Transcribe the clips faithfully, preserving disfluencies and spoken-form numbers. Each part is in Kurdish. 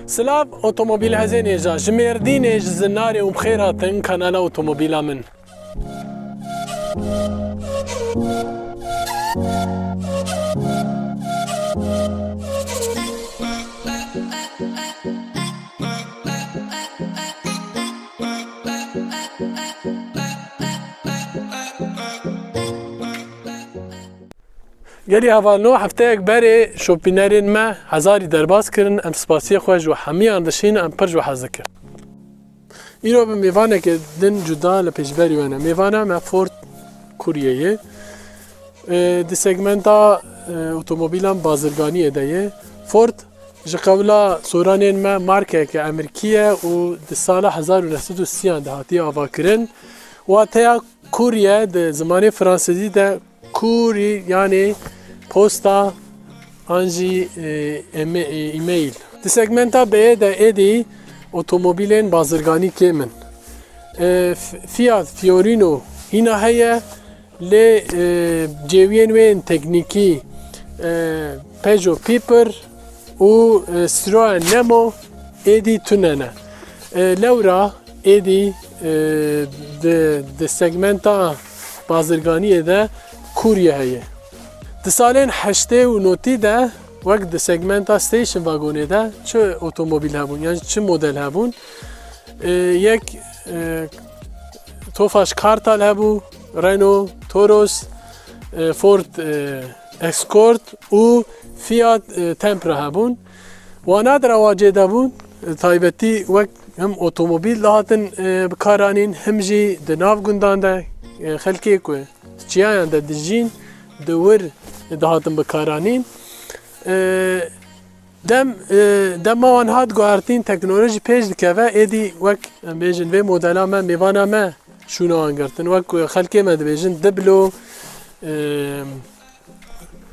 Silav otomobîl hezên hêja, ji Mêrdînê, ji Zinarê û bi xêr hatin kanala otomobîla min. Gelî hevalno, hefteyek berê şopînerên me hezarî derbas kirin, em spasiyê xwe ji we hemiyan dişîn, em pir ji we hez dikin. Îro bi mêvaneke din cuda li pêşberî we ne. Mêvana me Ford Courier ye. E, di segmenta, e, otomobîlan bazirganiyê de ye. Ford ji qewla soranên me markeke Emerîkî ye û di sala hezar û neh sed û sî an de hatiye avakirin. Wateya courrier di zimanê fransizî de courrier, yanî posta an jî, e, eme-, e, email. Di segmenta B'yê de êdî otomobîlên bazirganî kêm in. E, F-, Fiat Fiorino hîna heye, lê, e, cêwiyên wê yên teknîkî, e, Peugeot Piper û, e, Citroën Nemo êdî tune ne. E, lewra êdî, e, di, di segmenta bazirganiyê de courrier heye. Di salên heştê û notî de wek di segmenta station wagonê de çi otomobîl hebûn, yan çi model hebûn? E, yek, e, Tofaş Kartal hebû, Renault Toros, e, Ford, e, Escort û Fiat, e, Tempra hebûn. Wana di rewacê de bûn, e, taybetî wek hem otomobîl dihatin, e, bikaranîn, hem jî di nav gundan de, e, xelkê ku çiyayan de dijîn, di wir dihatin bikaranîn. E, Dem, e, dema wan hat guhertîn, teknolojî pêş dikeve, êdî wek, em bêjin, vê modela me, mêvana me şûna wan girtin. Wek ku xelkê me dibêjin, Diblo, e,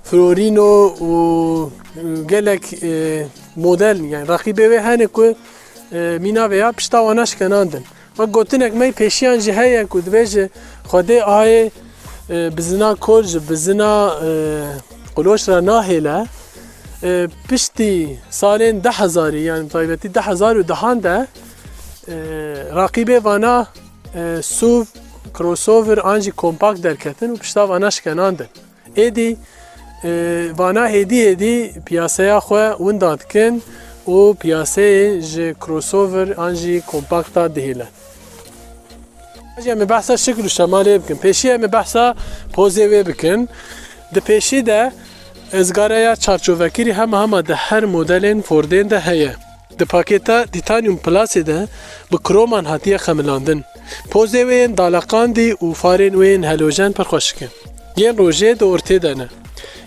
Florino û gelek, e, model, yani raqîbê wê hene ku, e, mîna vê ya pişta wana şkenandin. Wek gotinek me yê pêşiyan jî heye ku dibêje Xwedê ahê, e, bizina kol ji bizina, e, quloş re nahêle. E, piştî salên du hezarî, yani taybetî du hezar û dehan de, e, raqîbê vana, e, SUV, crossover an jî kompakt derketin û pişta vana şkenandin. Êdî, e, vana hêdî hêdî piyaseya xwe winda dikin û piyaseyê ji crossover an jî kompakta dihêlin. Hacî, em ê behsa şikl û şemalê bikin. Pêşî em ê behsa pozê wê bikin. Di pêşî de êzgareya çarçovekirî hema hema di her modelên Fordên de heye. Di pakêta Titanium Plusê de bi kroman hatiye xemilandin. Pozê wê yên daleqandî û farên wê yên helojen pir xweşik in. Yên rojê di ortê de ne.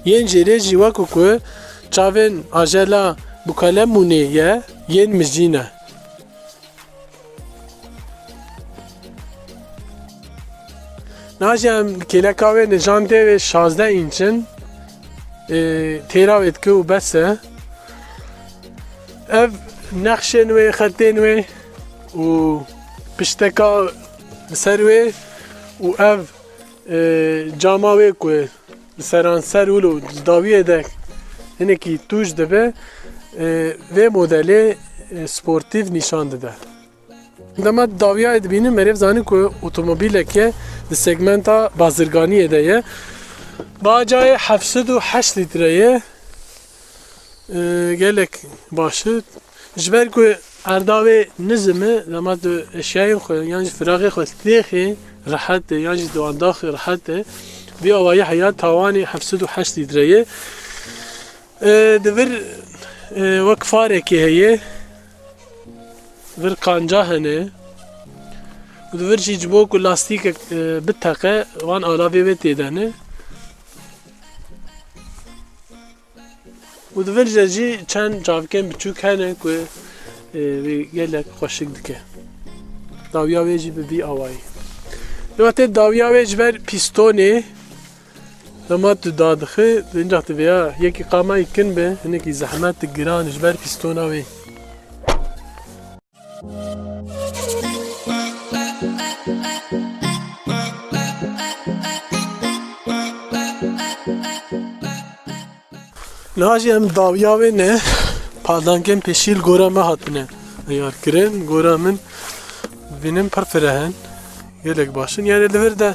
Yên jêrê jî wekî ku çavên ajela bûkelemûnê ye, yên mijî ne. Niha jî em kêleka wê nijandê wê şazdeh înç in, ê, têra wê dike û bes e. Ev nexşên wê, xetên wê û pişteka li ser wê û ev, ê, cama wê ku li seranser wilo di dawiyê de hinekî tûj dibe, e, vê modelê, e, sportîf nîşan dide. Dema di dawiyayê dibînin, merêv zanin ku otomobîleke di segmenta bazirganiyê de ye. Bacayê heft sed û heşt lître ye. E, gelek baş e. Ji ber ku erda wê nizim e, dema tu eşyayên xwe yan jî firaxê xwe têxê rehet e, yan jî di wandaxê rehet e, vî awayî heya tawanê heft sed û heşt lître ye. E, di vir, e, wek farekê heye, vir kanca hene. Û di vir jî ji bo ku lastîkek, e, biteqe, wan alavê wê tê de ne. Û di vir de jî çend çavkên biçûk hene ku, e, wê gelek xweşik dike. Dawiya wê jî bi vî awayî. Lê wextê dawiya wê ji ber pîstonê dema tu dadixî, di înca tu vêya yekî qama yî kin be, hinekî zehmet, giran ji ber pîstona wê. Niha jî em dawiya wê ne, Qadankên pêşî li gora me hatine eyarkirin. Gora min dibînim pir fireh in. Gelek baş in. Yani li vir de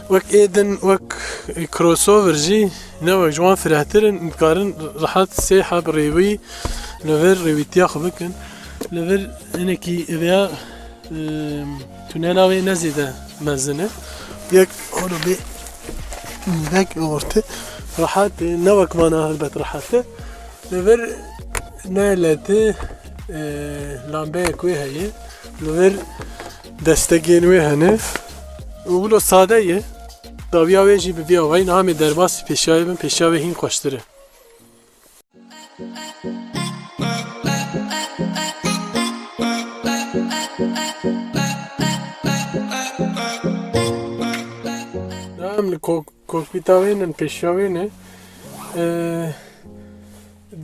wek ê din, wek crossover jî ne wek ji wan firehtir in. Dikarin rehet sê heb rêwî li vir rêwîtiya xwe bikin. Li vir hinekî vêya, e, tunela wê ne zêde mezin e. Yek holo bê nîvek orte rehet e. Ne wek vana helbet rehet e. Li vir ne leti, e, lambeyek wê heye. Li vir destegên wê hene. Û wilo sade ye. Dawiya wê jî bi vî awayî niha em ê derbasî pêşiya wê bin, pêşiya wê hîn xweştir e. Niha em li kok-, kokpîta wê ne, pêşiya wê ne. E,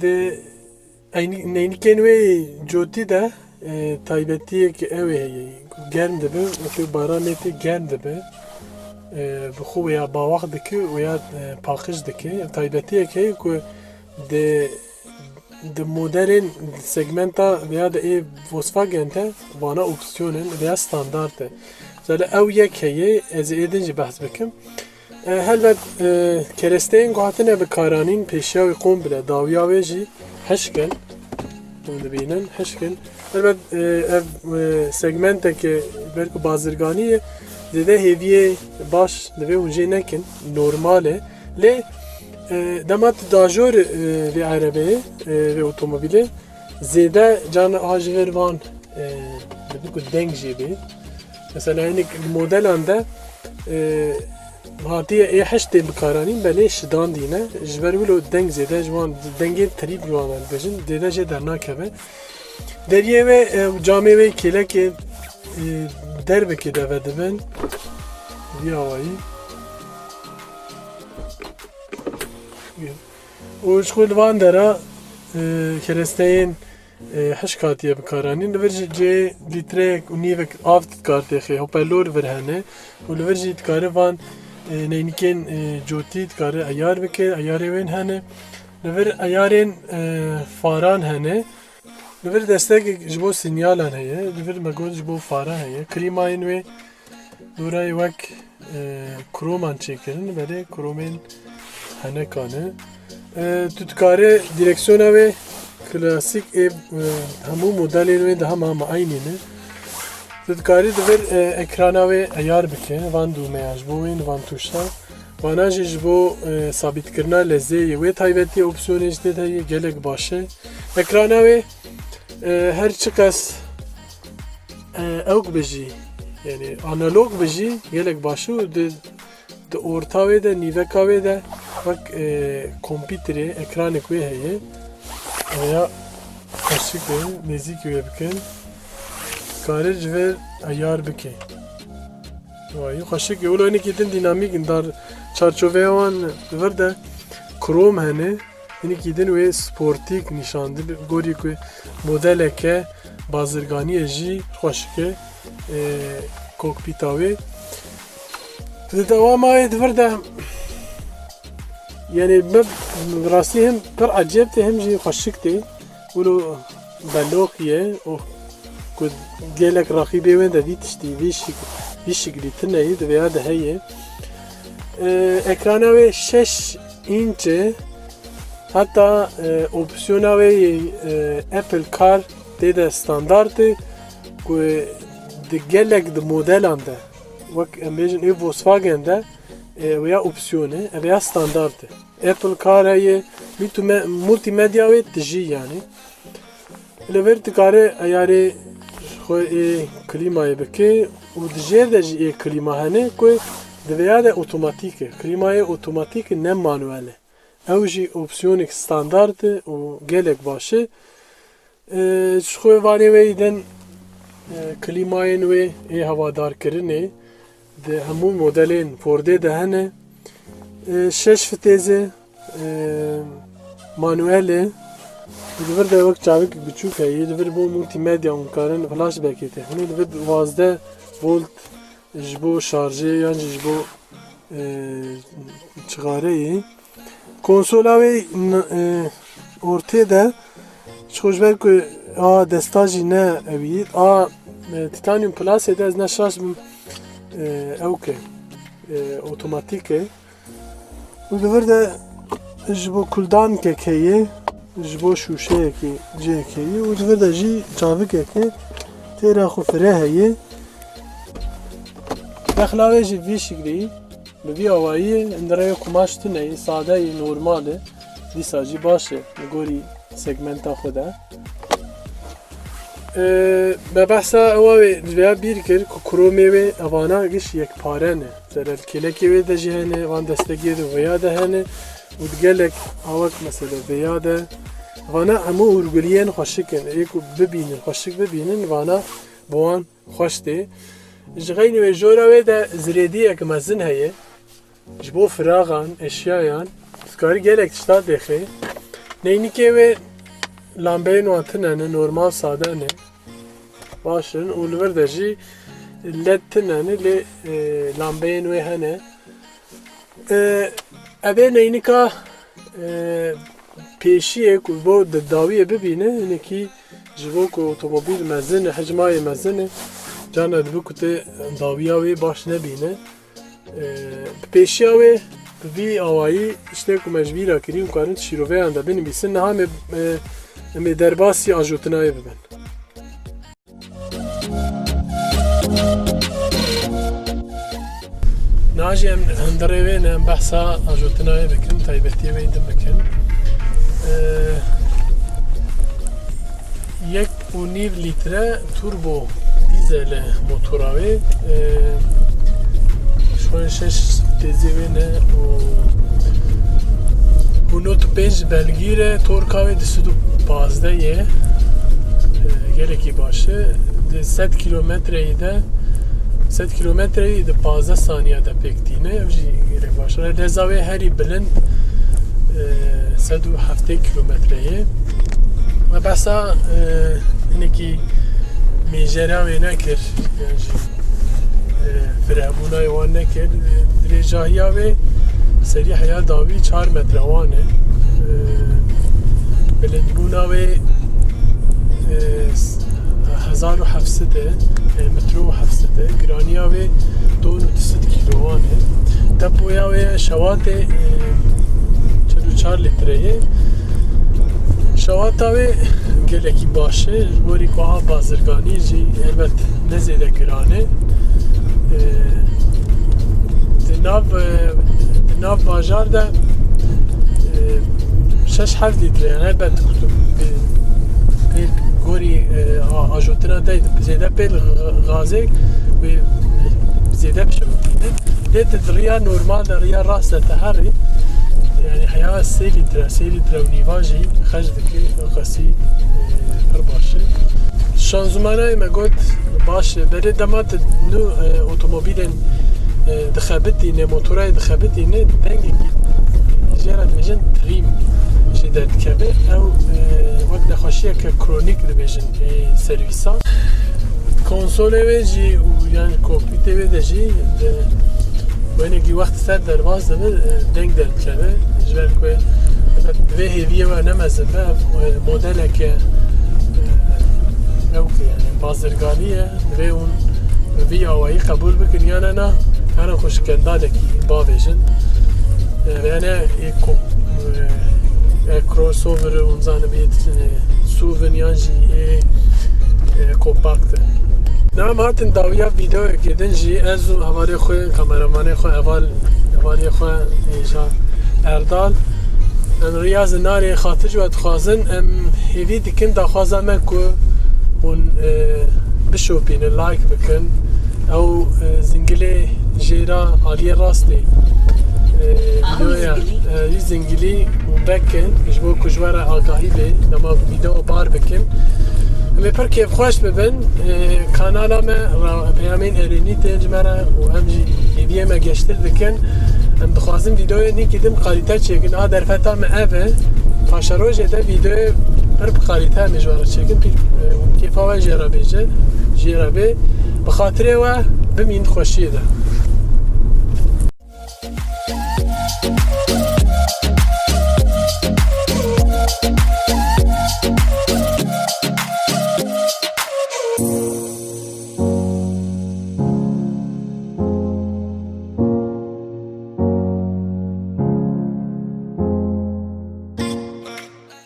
di Eynî-, neynîkên wê cotî de, e, taybetiyek ew ê heye. Germ dibe, wekî baranê tê germ dibe. E, bi xwe wêya bawax dike, wêya, e, paqij dike. Taybetiyek heye ku di, di modelên segmenta vêya de ê Volkswagen de vana opsiyon in, vêya standart e. Mesela ew yek heye, ez ê ê din jî behs bikim. E, helbet, e, keresteyên ku hatine bikaranîn pêşiya wî komple dawiya wê jî hişk in. Hûn dibînin, hişk in. Helbet, e, ev, e, segmenteke belku bazirganî ye. Zêde hêviyê baş divê hûn jê nekin. Normal e. Lê, e, dema tu dajor, e, vê erebeyê, e, vê otomobîlê, zêde carna a ji vir van, e, dibe ku deng jê bê. Mesela hinek modelan de, e, hatiye ê heşt tê bikaranîn, belê şidandîne. Ji ber wilo deng zêde ji wan, dengên trîp ji wan ve dibêjin, zêde jê dernakeve. Deriyê wê, e, û camê wê kêlekê, e, derbekê de vedibin. Vî awayî. Û ji xwe li van dera, e, keresteyên, e, hişk hatiye bikaranîn. Li vir jî cihê lîtreyek û nîvek av dikar têxê. Hoparlor vir hene. Û li vir jî dikare van, e, neynîkên, e, cotî dikare eyar bike. Eyarê wên hene. Li vir eyarên, e, faran hene. Li vir destekek ji bo sinyalan heye. Li vir me got ji bo faran heye. Klîmayên wê Dorayê wek, e, kroman çêkirin, belê kromên henekan e. E, tu dikarî direksiyona wê klasîk ê, e, hemû modelên wê de hema me eynî ne. Tu dikarî di vir, e, ekrana wê eyar bike, van dûmeyan ji bo wê, van tuşa. Vana jî ji bo, e, sabîtkirina lezê yê wê taybetî opsiyonê ji tê de yê gelek baş e. Ekrana wê, e, her çiqas e, ewk be jî, yani analog be jî gelek baş û di, di orta wê de, nîveka wê de wek, e, kompîterê, ekranek wê heye. Eya xweşik e, nêzîkî wê bikin. Kare ji vir eyar bike. Wayî xweşik e. Wilo hinekî din dînamîk in, dar çarçoveya wan li vir de krom hene. Hinekî din wê sportîk nîşan dibe, gorî ku modeleke bazirganiyê jî xweşik e, e, kokpîta wê. Di dewama wê di vir de, yani me bi rastî him pir ecêb tê, him jî xweşik tê. Wilo beloqî ye, o ku gelek raqîbê wê de vî tiştî, vî şik-, vî şiklî tune ye, di vêya de heye. E, ekrana wê şeş înç e. Heta, e, opsiyona wê yê, e, Apple Car tê de standart e, ku di gelek di modelan de, wek em bêjin ê Volkswagen de, e, ew ya opsiyon e, ev ya standart e. Apple Car heye, multime-, multimedya wê tijî yani. Li vir dikare eyarê xwe ê klîmayê bike û di jêr de jî ê klîma hene ku di vêya de otomatîk e. Klîmayê otomatîk e, ne manuel e. Ew jî opsiyonek standart e û gelek baş e. E, ji xwe vanê wê yî din, e, klîmayên wê ê hewadarkirinê di hemû modelên Fordê de hene. E, şeş fitêz e, e, manuel e. Li vir de wek çavik biçûk heye. Li vir bo multimedya hûn karin flashbackê têxinê. Li vir duwazdeh volt ji bo şarjê yan jî ji bo, e, çixareyê. Konsola wê n-, e, ortê de Çi xwe ji ber ku a desta jî ne ewî, a, e, titanium plasê de ez ne şaş bim, e, ew ke, e, otomatîk e. Û di vir de ji bo kuldankek heye, ji bo şûşeyekê cihek heye û di vir de jî çavikekê têra xwe fire heye. Dexla wê jî vî şiklî, bi vî awayî, hundirê kumaş tune ye, sade ye, normal e. Dîsa jî baş e, li gorî segmenta xwe de. Ee, me behsa ewa wê li vêya bîr kir ku kromê wê evana giş yekpare ne. Mesela li kêlekê wê de jî hene, van destekê de vêya de hene û di gelek awak mesela vêya de. Vana hemû hûrguliyên xweşik in. Ê ku bibînin, xweşik bibînin, vana bi wan xweş tê. Ji xeynî wê jora wê de zirêdiyek mezin heye. Ji bo firaxan, eşyayan, dikarî gelek tişta dêxê. Neynikê wê lambeyên wan tune ne, normal sade ne. Baş in û li vir de jî led tune ne, lê, e, lambeyên wê hene. E, ev ê neynika, e, pêşiyê ku bo di dawiyê bibîne, hinekî ji bo ku otomobîl mezin e, hicmayê mezin e, carna dibû ku tu dawiya wê baş nebîne. E, bi pêşiya wê bi vî awayî tiştê ku me ji bîra kirî û karin di şîroveyan de binivîsin, niha me, e, em ê derbasî ajotinayê bibin. Niha jî em hundirê wê ne, em behsa ajotinayê bikin, taybetiyê wê din bikin. Ee, yek û nîv lître turbo dîzel e motora wê. Ee, şeş têzê wê ne û û nod û pênc belgî re, torka wê du sed û pazdeh ye. Ee, gelekî baş e. Di sed kilometreyê de, sed kilometreyê di pazdeh saniya de pêk tîne. Ev jî gelek baş e. Rêza wê herî bilind, e, sed û heftê kilometre ye. Me behsa, e, hinekî mêjera wê nekir. Yan jî, e, firehbûna wan nekir. Dirêjahiya wê serî heya dawî çar metre wan e. E, bilindbûna wê, e, hezar û heft sed e, e, metro û heft sed e. Giraniya wê don û du sed kîlo wan e. Depoya wê şewatê, e, çil û çar litre ye. Şewata wê gelekî baş e. Ji gorî ku a bazirganî jî helbet ne zêde giran e. E, di nav, e, di nav bajar de, e, şeş heft litre, yani helbet ku tu, e, pê gorî, e, a-, ajotina te zêde pê li g-, gazê wê zêde bişewitîne. Lê tu di riya normal de, riya rast de te herî, yani heya sê litre, sê litre û nîva jî xerc dikî, ew qasî, e, pir baş e. Şanzumana me got baş e. Berê dema tu nû, e, otomobîlên, e, dixebitîne, motorayê dixebitîne, dengekî jê re dibêjin trim jê derdikeve. Ew, e, wek nexweşiyeke kronîk dibêjin, e, servîsan. Konsolê wê jî û yan kokpîtê wê de jî di wenekî wext ser derbas dibe, e, deng derdikeve. Ji ber ku divê hêviyê we ne mezin be, ev, e, modeleke, e, ew ke yani bazirganî ye. Divê hûn bi vî awayî qebûl bikin yan na, herin xwe ji kendalekî bavêjin. E, yani ê ko-, e, e, crossover, hûn zanin bê, e, SUV in yan jî ê, e, kompakt in. Niha em hatin dawiya vîdeoyekê din jî, ez û hevalê xwe, kameramanê xwe, heval, hevalê xwe, êja Erdal. Em riya zinarê xatir ji we dixwazin. Em hêvî dikin daxwaza me ku hûn, e, bişopînin, like bikin. Ew, e, zingilê jêra aliyê rastê, e, Aha, videoya, zingilî. E, wî zingilî hûn vekin, ji bo ku ji we re agahî bê, dema video bar bikin. Em ê pir kêfxweş bibin. E, kanala me ra-, peyamên erênî tên ji me re û em jî hêviyê me geştir dikin. Em dixwazin videoyên hinkî din bi kalîte çêkin. A derfeta me ev e. Paşerojê de videoyê pir bi kalîte em ê ji we re çêkin. Pir, e, kêfa we jê re bêje, jê re bê. Bi xatirê we bimîn xweşiyê de.